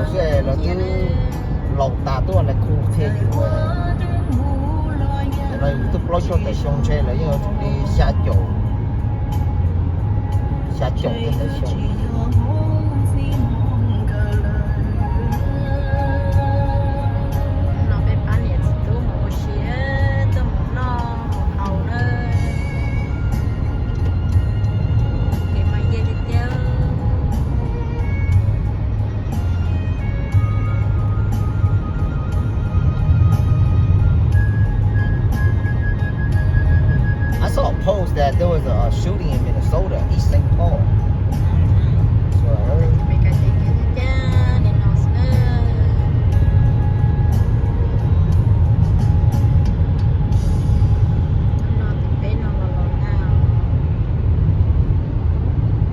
Lawv twb laus tas tuaj na, khu thiaj yus. Tam no yus twb plaub caug tawm xyoo ntshe lawv yeej yuav tsum li xya caum, xya caum tawm xyoo. No peb pab niam txiv tub mus ua si tuaj mus noj mus haus na. Kev mas nyiaj tiag tiag. I saw a post that there was a, a shooting in Minnesota, East Saint Paul. That's what I heard.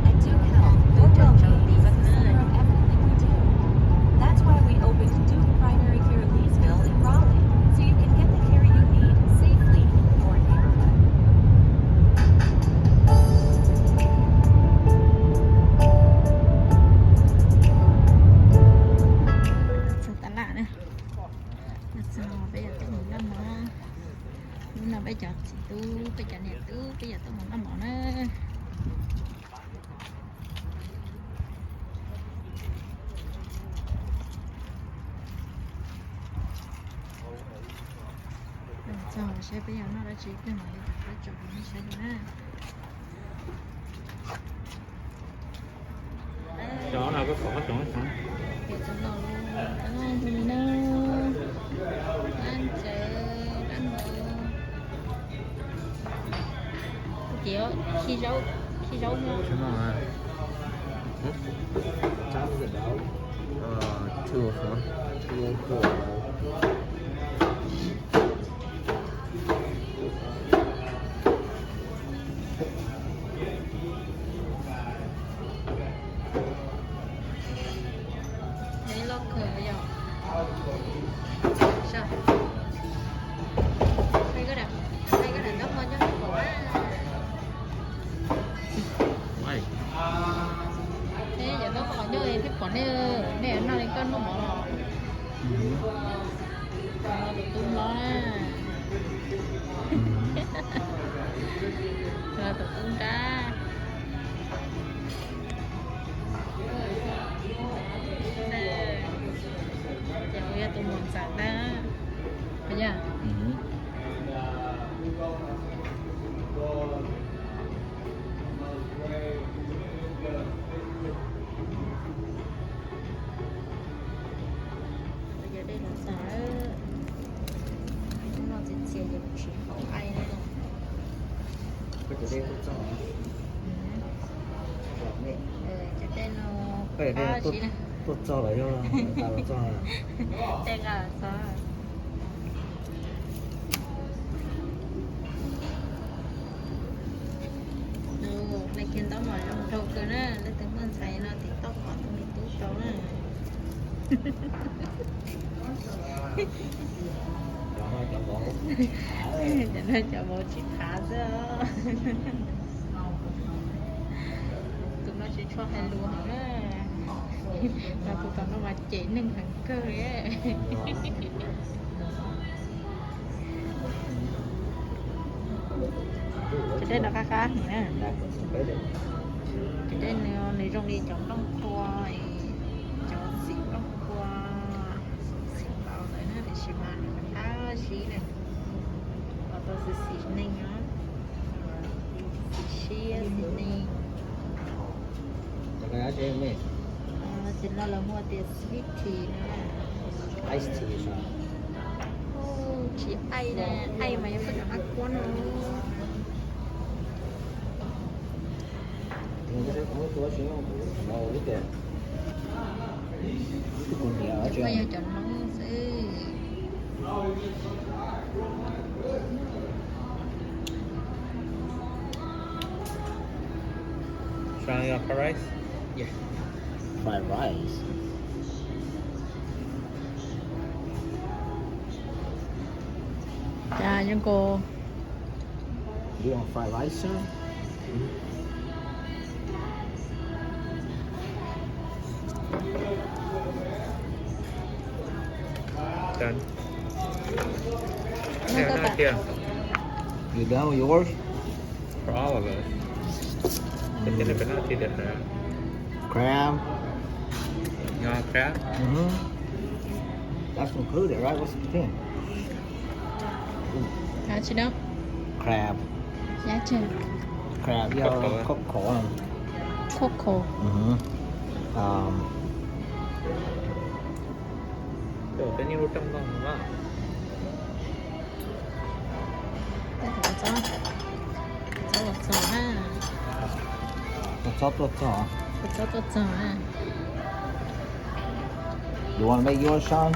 I do help. Your well-being is the center of everything we do. That's why we opened Duke Primary Care Leesville in Raleigh, so you can get the care you need safely in your neighborhood. Txog tas laj na. Txog peb yog tuaj mus noj mov. Hnub no peb cov txiv tub, peb cov niam tub, peb yog tuaj mus noj mov na. Txog saib peb yog noj dab tsi, peb mam li rov qab tso rau nej saib dua na. Cov no koj kom qab tsoom xeev. Ces tus no, tus no, dab ntxawg, dab ntxawg. Ces khi zaub, khi zaub no. Two of them. Neb loj kawg yom. Saj. Qhib koj daim, qhib koj daim ntaub hau nyob pom na. Neb cov ntaub hau nyob peb pom nej, nej noj li koj noj mov los. Tus tub hlob na. Tus tub nrab. Ces kuv yog tus muam ntxawm ntag. Puas yog? Yog dej los txog, hnub no txias txias ces kuv tsis haus aib na. Cov dej no, tuaj txog los yog nqa los txog. Dej nqa los txog. Nws kiag ntaub mas zoo nraug kawg na, leej twg muaj ntxhais no tiv tauj kom tus me tub rau na. Cov no cov vauv tsis khav xwb. Tus no tsis tshua hais lus heev na. Tus tom no mas cem neeg heev kawg li. Cov dej no qab qab heev na. Cov dej no nws zoo li cov nplooj qhuav, cov txiv nplooj qhuav, txiv tau ntawd na, tiam sis mas nws qab zib na. Los tau xis xis neeg no, xis siab xis neeg. Ces no lawv muaj tias sweet tea na. Ice tea. Tsis aib na, aib mas yuav peb cov qab kuab no. Cov no yog cov noob xwb. Trying your fried rice? Yeah. Fried rice. Cov zoo nkaus. You want fried rice, sir? Done. Noj tau tag. You done with yours? For all of us. But then if it's not, see the crab. Crab. You want crab? Mm-hmm. That's included, right? What's the thing? Há tsis dab. Crab. Dab tsi? Crab yog khauj khov. Khauj khov. Mhm. Um, Txhob tuaj txog. Txhob tuaj txog. You want to make yours, Sean?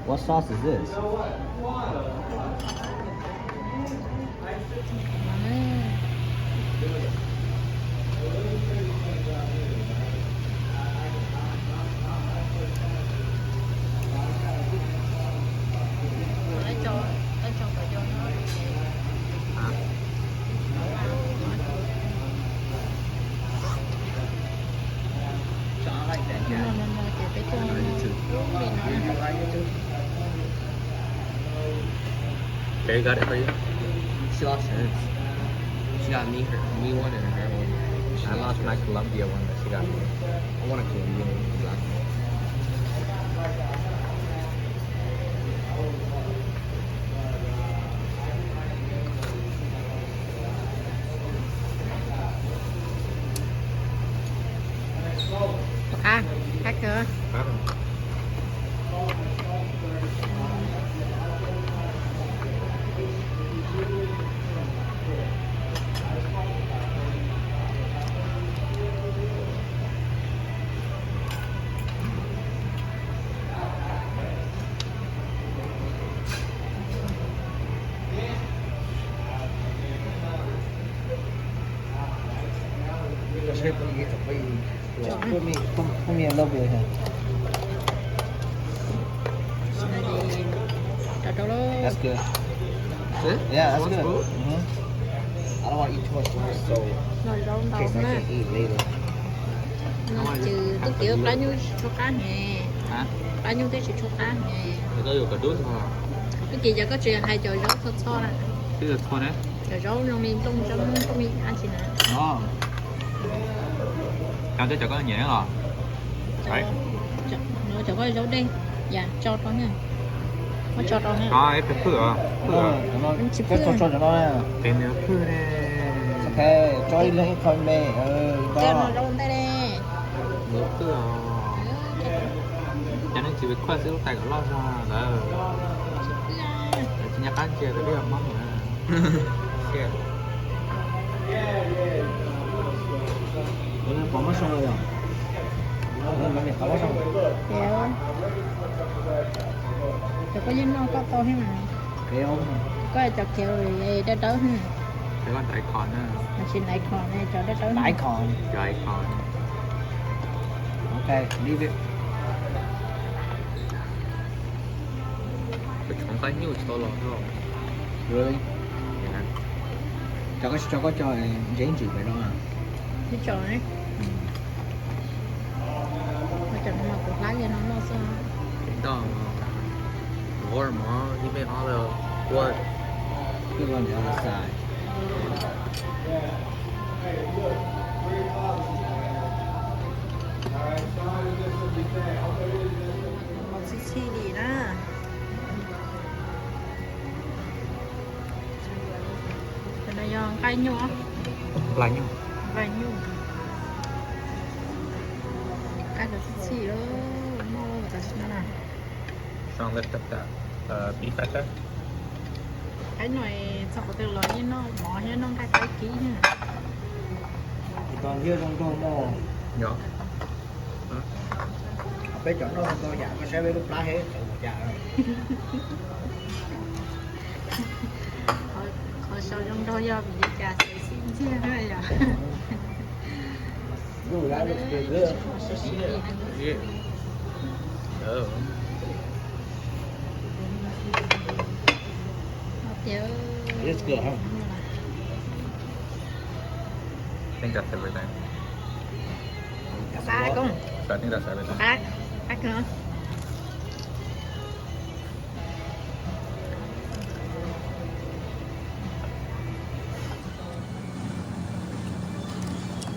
What sauce is this? They got it for you. She lost hers. She got me her, me one and her one. I lost my Colombia one that she got me. I want a Colombian one, the black one. Qab, qab kawg. Put me, put, put me a little bit here. That's good. That's it? Yeah, that's good. Mm-hmm. I don't want to eat too much rice, so in case I can't eat later. Noj ces twb tias plab nyuj tsis tshua qab ne. Hả? Plab nyuj twb tsis tshua qab ne. Tao yuav kom dub txog. Twb tias cov koj tsis hais cov zaub txho txho na. Twb txho ne. Cov zaub zoo li nplooj zoov, nplooj li dab tsi na. Cov twb cov koj nyiam los. Cov koj zaub dej, yam tso rau na. Muab tso rau na. Tsis phwj, tsis phwj. Tes nws phwj ne. Tso ib leeg ib qho me. Nws phwj os. Cov nej tsis request xwb lub tais kom loj zog lawm. Tsis nco qab ntsia peb yog Hmoob na. Pov mab soo los yog? Cov koj yeej noj koj tau thiab mas. Koj cov kev dawb dawb thiab. Mas tsis icon ne, cov dawb dawb. Icon. Cov icon. Ok, leave it. Cov tsov nqaij nyuj tsis tau los no. Really? Cov koj tsis tso koj tso ntse ntsim pem no. Tsis tso ne. Ua cas no mas kuv hlab yog no noj xwb. Warm, huh? You made all the what? Put it on the other side. Mos txhij txhij li na. Cov no yog nqaij nyuj. Nqaij nyuj. Nqaij nyuj. Nqaij txhij txhij lawm, noj tam sim no na. Qaib no txog qhov twg los yeej noj mov thiab noj nqaij qaib kib na. Tau thiab zoo nraug no. Peb cov noj tau yam koj saib peb lub plab thiab txawv ua cas. Qhov sau zoo nraug yog vim li cas xwb xij ntxiag na yom. Let's go, huh? I think that's everything. Xav koob. So I think that's everything. Qab, qab kawg.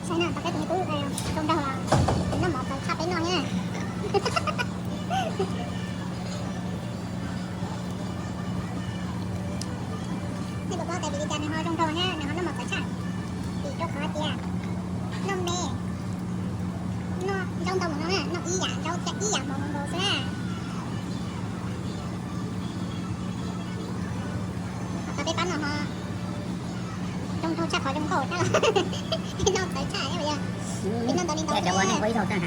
Saib na, tom peb tus me tub zoo nraug los noj mov txawv tshaj peb noj thiab. Nej puas paub tias vim li cas nws ho zoo nraug thiab nws ho noj mov txawv tshaj? Vim rau qhov tias noj me, noj zaub ntau mus no na, noj ib yam zaub thiab ib yam mov mus nkaus xwb na. Ho tau peb pab no ho zoo nraug tshaj qhov zoo nkauj thiab los noj txawv tshaj thiab yog. Peb noj ntau li ntau xwb.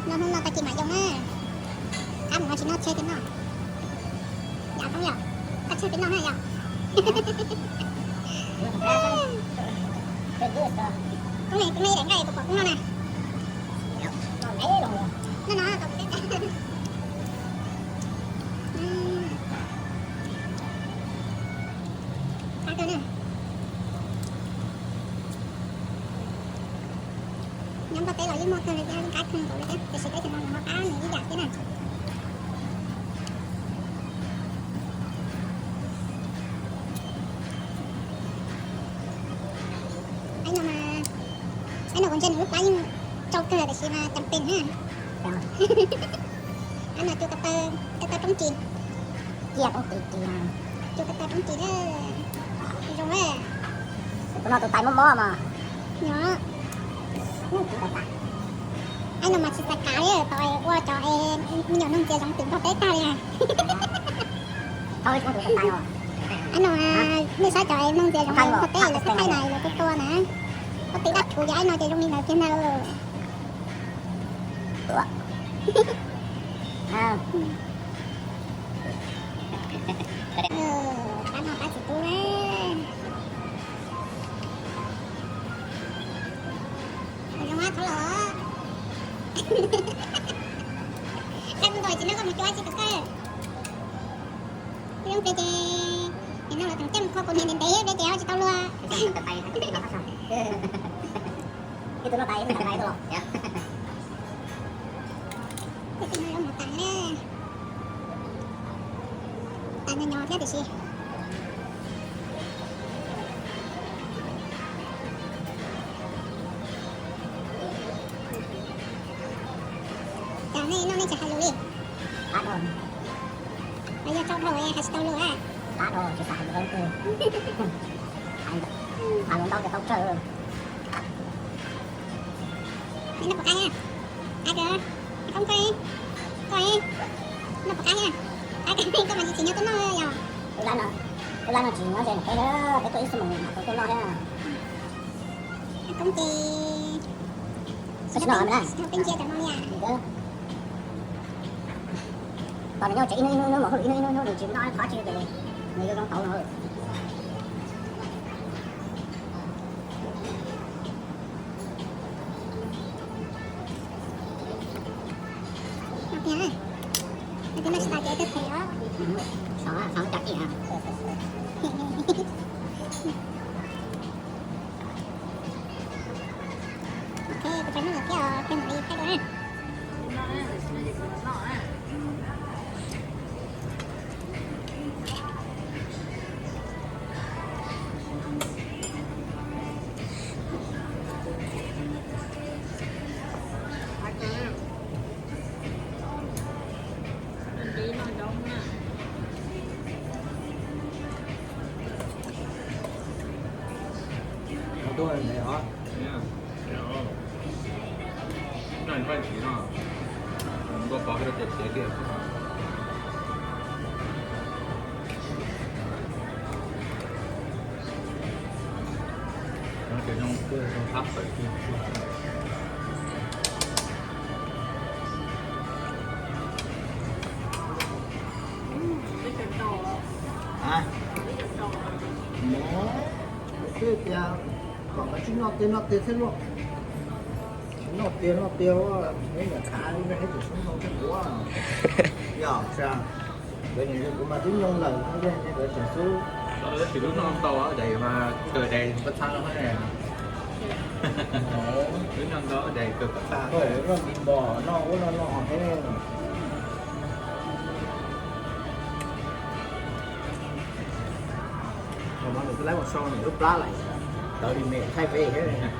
Noj hnub no tag kis mam yoo na. Qab mus ho tsis noj tsheb thiab no. Yam koob yom, koj tseg peb noj na yom. Koob li, koob li daim nqaij kuv pom koob noj na. Noj no, qab kawg na. Nyob Nplog teb los yeej muaj kawg li thiab, yeej qab kawg nkaus li thiab, tiam sis peb cov no nws ho qab nws ib yam thiab na. Aib no mas, aib no kuv ntsia nws lub plab yeej tsau kawg tiam sis mas cas pes na. Aib no cua ko taw, ko taw roob ris. Cia roob ris ris. Cua ko taw roob ris na. Zoo na. Tus no tus tais mob mob mas. Nyob. Aib no mas tsis xav kav li, tau ua cov me nyuam nuj ntxias zoov tim Nplog teb tag li na. Aib no, nej saib cov nuj ntxias zoov Nplog teb lawv thaij thaij na, lawv tua tua na. Ua tib dab rhuv ces aib no ces zoo li ntawd kiag ntag. Qab no qab tsis tub na. Zoo qab thov los. Qab ntawd tsis noj koj mus cuab tsis tus kawg. Zoo pes ces nim no los tseem coj mus kho kuv niam ntev ntev pes ces tsis tau luag. Ib tug noj tais, ib tug noj tais, ib tug noj tais. Tus no yuav mus tas na. Tas nyo nyo thiab tiam sis. Cas nej noj nej tsis hais lus li? Qab dhau. Yog tsau dhau hais tsis tau lus a. Qab dhau tsis xav hais lus rau leej twg. Hais lus ntau ces tau tsawg. Noj puas qab na? Qab kawg. Koob koj, koj noj puas qab na? Qab kawg, koj mas tsis tsim nyog tuaj noj yog. Tus lab no tsis nyob ze peb, peb tuaj ib xuab moos mam tau tuaj noj thiab. Koob ces tsis noj peb ntsia cov no li. Tos nws nyob tsev ib hnub ib hnub mus hauj lwm ib hnub ib hnub nws tsis noj qab tsi ces nws yuav zoo tau no. Noj tiag, noj tiag noj tsis tas ces twb phem os. Xav, xav cas kiag. Ok, kuv pais noj lawm thiab os, peb mam li thaij dua na. Hais tias Kom nkawd tsis noj tiag noj tiag thiab lauj. Tsis noj tiag noj tiag, neb niam khav li neb tsis tshua noj thiab kuv. Yog, kuv mas twb nyoog lawm, nkawd tseem xub. Tsis lub noj ntau daim mas kawg daim pob txha no. Lub noj ntau daim kawg pob txha. Noj mi npos noj ub noj no thiab. Nws twb laib mus sau nws lub plab lawm, tawv li me thaij peb thiab.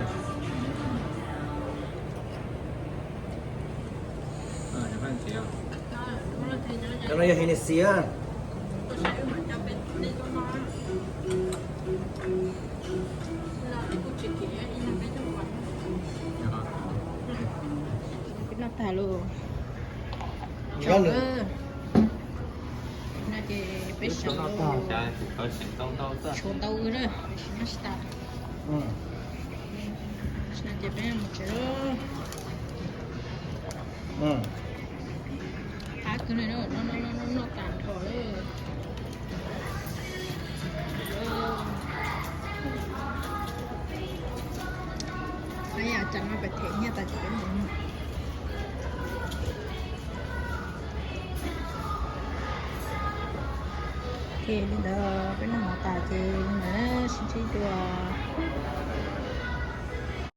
Cov no yog Hennessy a. Peb noj tag lawm. No ces peb sawv tshuav ntau na, tsis nyob tsis tas. No ces peb mus tsev lawm. Qab kawg li, noj noj noj noj tas nrho lawm. Yam tsam no pem them nyiaj tas ces peb mus. Ces li ntawd peb noj mov tas ces li ntawd sib ntsib dua.